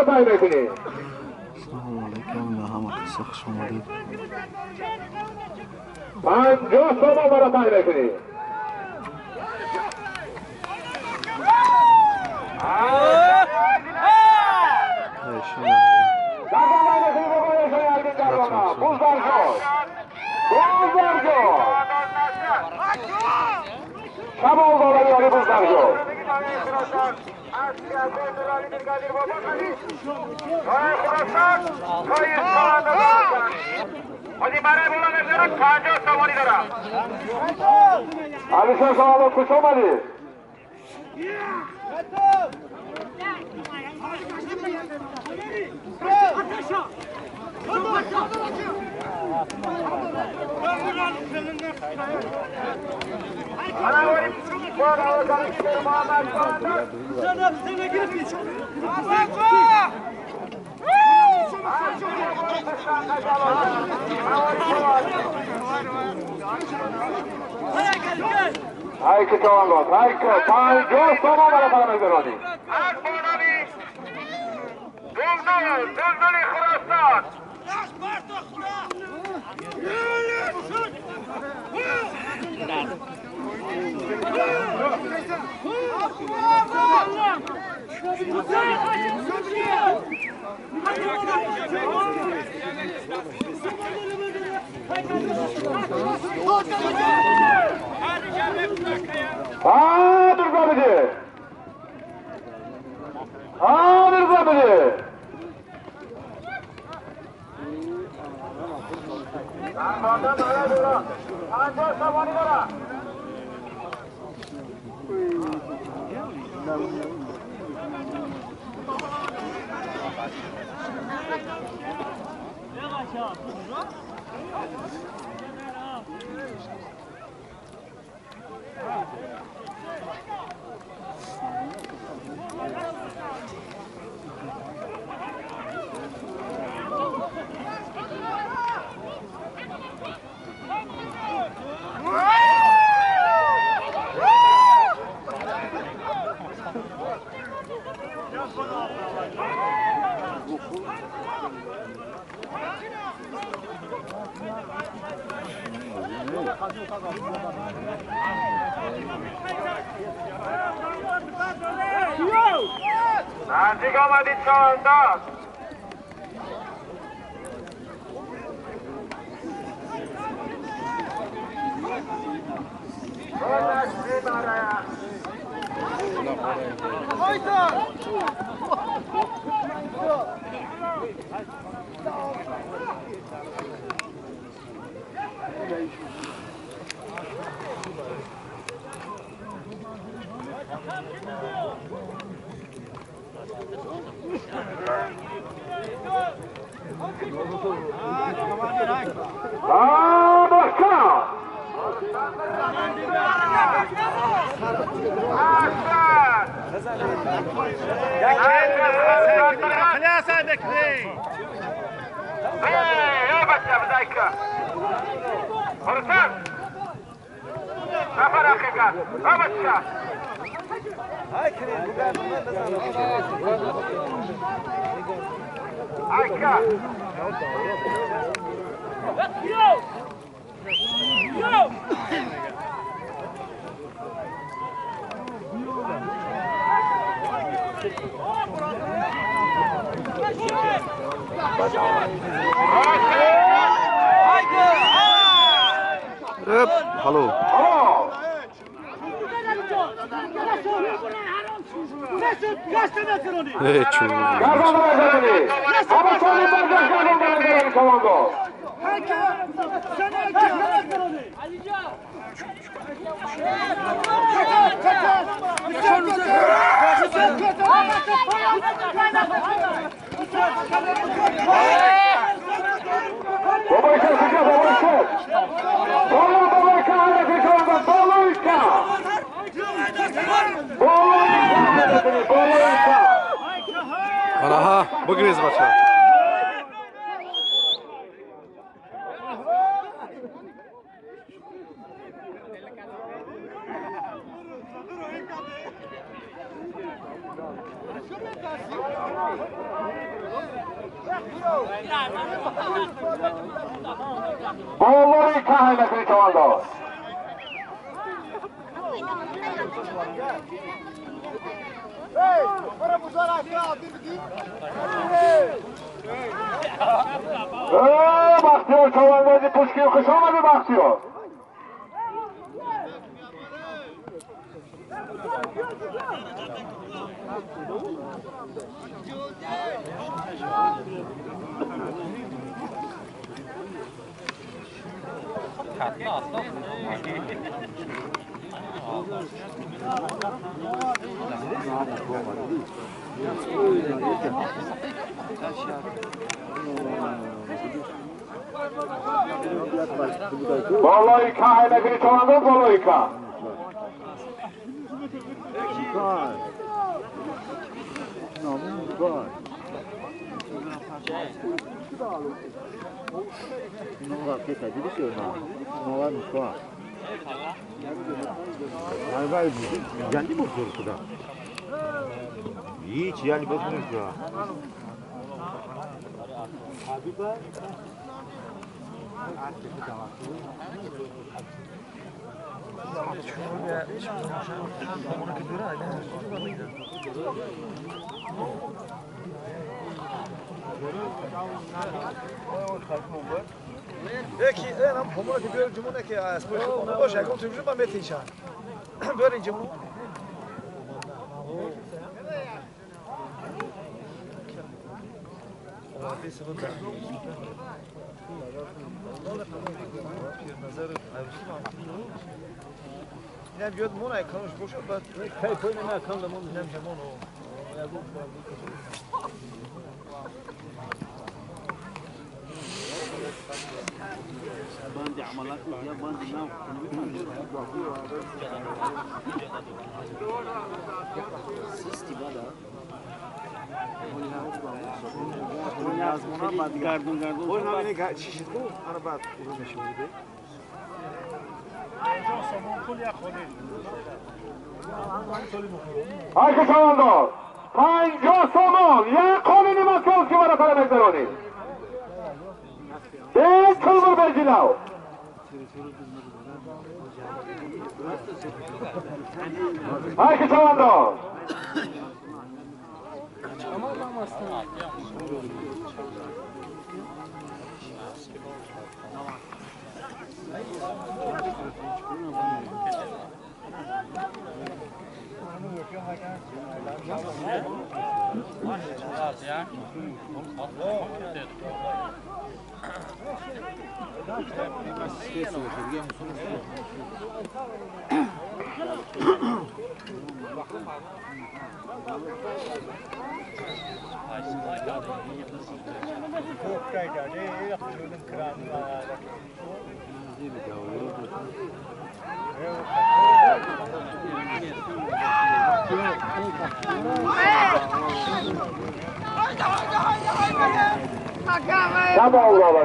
برای پای میکنی. Салом алейкум, ба ҳама каса хуш омадед. 50 سومان برای پای میکنی. علیشان شما خوش آمدید. هایک چوانگوت هایک 50 سومان برای پرمه گرانی. دلدل خراسان نزدیک آمدید چهارنداز. Hallo. Аха, бигриз бача. بالای که نکنی چوانداز. بختیار چواندازی پشکی خوش آمده بختیار. بالای که نکنی چوانداز بالای که. هر چوانداز 50 سومان یک قانونی مسئول که برای طرف بگذرانید. بیست کلمه برجیلاو. هر چوانداز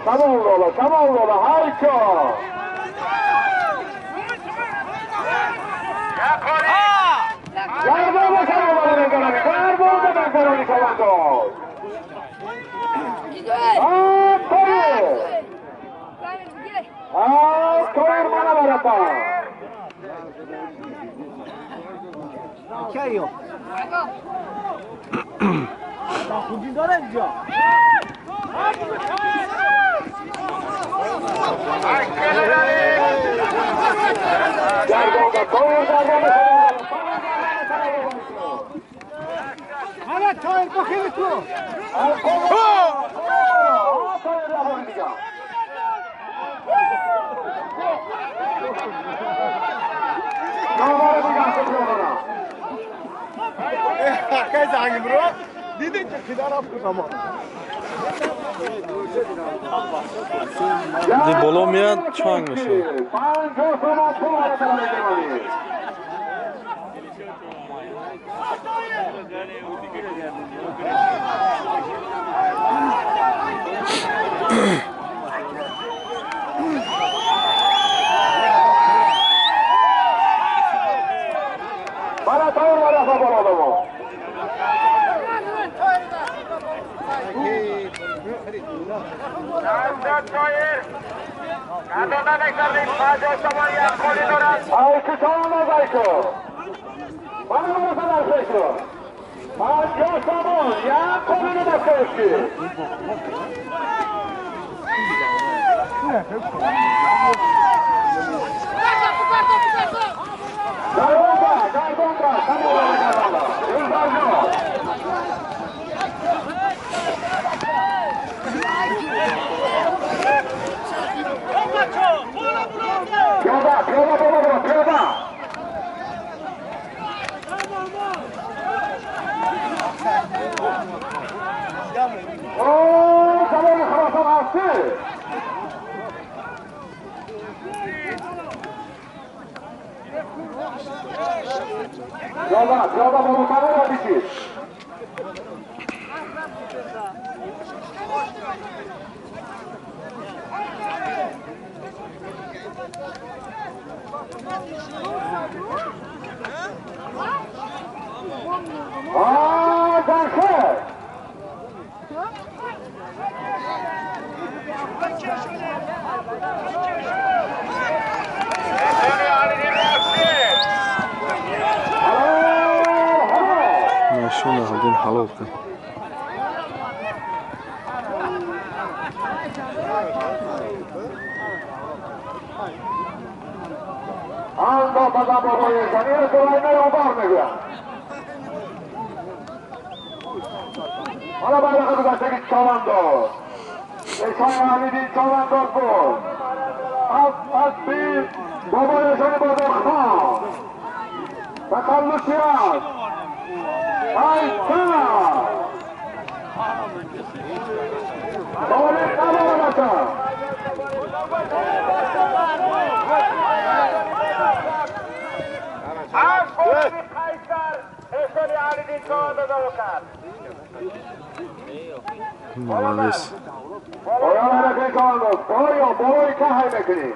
Tamam baba, tamam baba, harika. Ди боло меяд чанг мешавад. Ayku tamam Ayku. Bana mı kadar 50 сомон як қолини московский. Гардонба, гардонба, тамом гардонба. Юлбаржо. Пиёда, пиёда, пиёда, пиёда. О, салом Хуросон ҳастӣ. Пиёда, пиёда бо мутавора бишид. А, Ҷамшед! Нишон Аҳлиддин ҳалол кун. Андо бобои замир Сулаймон обор мегӯяд. Ҳала байрақа гузаштаги чавандоз. Эшони Аҳлиддин чавандоз буд. Аз аспи бобои Эшони Бозорхон. Тақаллуси аст. Айса! Толиб набаромаша. Аз болои Қайсар Эшони Аҳлиддин чавандоз кард. Молодец. Оё мекунӣ чавандоз? Оё болои каҳай мекунӣ?